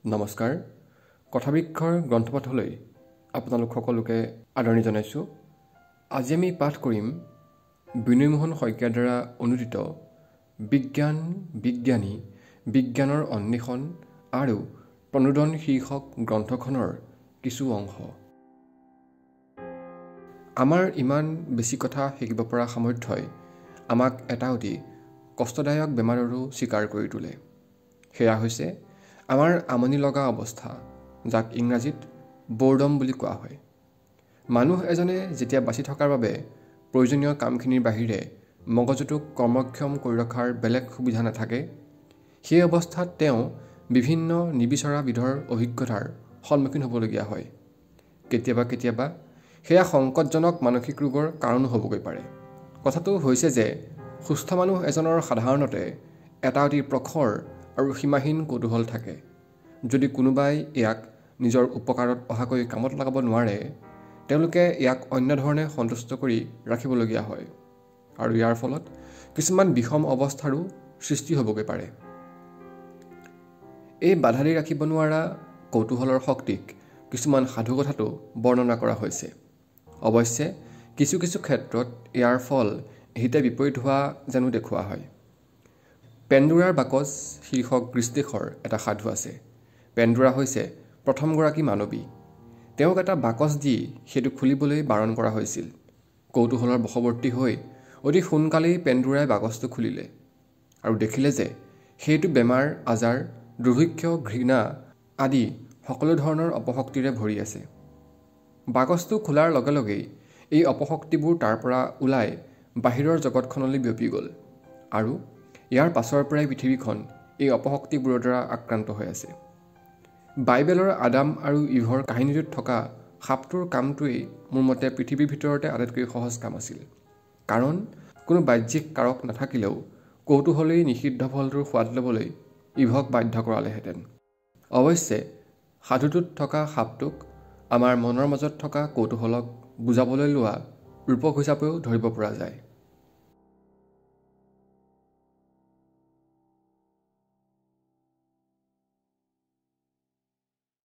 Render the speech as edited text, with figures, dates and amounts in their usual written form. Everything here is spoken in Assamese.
নমস্কাৰ, কথাবৃক্ষৰ গ্ৰন্থপাঠলৈ আপোনালোক সকলোকে আদৰণি জনাইছোঁ। আজি আমি পাঠ কৰিম বিনয়মোহন শইকীয়াৰ দ্বাৰা অনুদিত বিজ্ঞান, বিজ্ঞানী, বিজ্ঞানৰ অন্বেষণ আৰু প্ৰণোদন শীৰ্ষক গ্ৰন্থখনৰ কিছু অংশ। আমাৰ ইমান বেছি কথা শিকিব পৰা সামৰ্থ্যই আমাক এটা অতি কষ্টদায়ক বেমাৰৰো চিকাৰ কৰি তোলে। সেয়া হৈছে আমাৰ আমনি লগা অৱস্থা, যাক ইংৰাজীত ব'ৰডম বুলি কোৱা হয়। মানুহ এজনে যেতিয়া বাচি থকাৰ বাবে প্ৰয়োজনীয় কামখিনিৰ বাহিৰে মগজুটোক কৰ্মক্ষম কৰি ৰখাৰ বেলেগ সুবিধা নাথাকে, সেই অৱস্থাত তেওঁ বিভিন্ন নিবিচৰা বিধৰ অভিজ্ঞতাৰ সন্মুখীন হ'বলগীয়া হয়। কেতিয়াবা কেতিয়াবা সেয়া সংকটজনক মানসিক ৰোগৰ কাৰণো হ'বগৈ পাৰে। কথাটো হৈছে যে সুস্থ মানুহ এজনৰ সাধাৰণতে এটা অতি প্ৰখৰ আৰু সীমাহীন কৌতূহল থাকে। যদি কোনোবাই ইয়াক নিজৰ উপকাৰত অহাকৈ কামত লগাব নোৱাৰে, তেওঁলোকে ইয়াক অন্য ধৰণে সন্তুষ্ট কৰি ৰাখিবলগীয়া হয় আৰু ইয়াৰ ফলত কিছুমান বিষম অৱস্থাৰো সৃষ্টি হ'বগৈ পাৰে। এই বাধা দি ৰাখিব নোৱাৰা কৌতূহলৰ শক্তিক কিছুমান সাধুকথাতো বৰ্ণনা কৰা হৈছে। অৱশ্যে কিছু কিছু ক্ষেত্ৰত ইয়াৰ ফল হিতে বিপৰীত হোৱা যেনো দেখুওৱা হয়। পেণ্ডোৰাৰ বাকচ শীৰ্ষক গ্ৰীচ দেশৰ এটা সাধু আছে। পেণ্ডোৰা হৈছে প্ৰথমগৰাকী মানৱী। তেওঁক এটা বাকচ দি সেইটো খুলিবলৈ বাৰণ কৰা হৈছিল। কৌতূহলৰ বশৱৰ্তী হৈ অতি সোনকালেই পেণ্ডোৰাই বাকচটো খুলিলে আৰু দেখিলে যে সেইটো বেমাৰ আজাৰ, দুৰ্ভিক্ষ, ঘৃণা আদি সকলো ধৰণৰ অপশক্তিৰে ভৰি আছে। বাকচটো খোলাৰ লগে লগেই এই অপশক্তিবোৰ তাৰ পৰা ওলাই বাহিৰৰ জগতখনলৈ বিয়পি গ'ল আৰু ইয়াৰ পাছৰ পৰাই পৃথিৱীখন এই অপশক্তিবোৰৰ দ্বাৰা আক্ৰান্ত হৈ আছে। বাইবেলৰ আদাম আৰু ইভৰ কাহিনীটোত থকা সাপটোৰ কামটোৱেই মোৰ মতে পৃথিৱীৰ ভিতৰতে আটাইতকৈ সহজ কাম আছিল। কাৰণ কোনো বাহ্যিক কাৰক নাথাকিলেও কৌতূহলেই নিষিদ্ধ ফলটোৰ সোৱাদ ল'বলৈ ইভক বাধ্য কৰালেহেঁতেন। অৱশ্যে সাধুটোত থকা সাপটোক আমাৰ মনৰ মাজত থকা কৌতূহলক বুজাবলৈ লোৱা ৰূপক হিচাপেও ধৰিব পৰা যায়।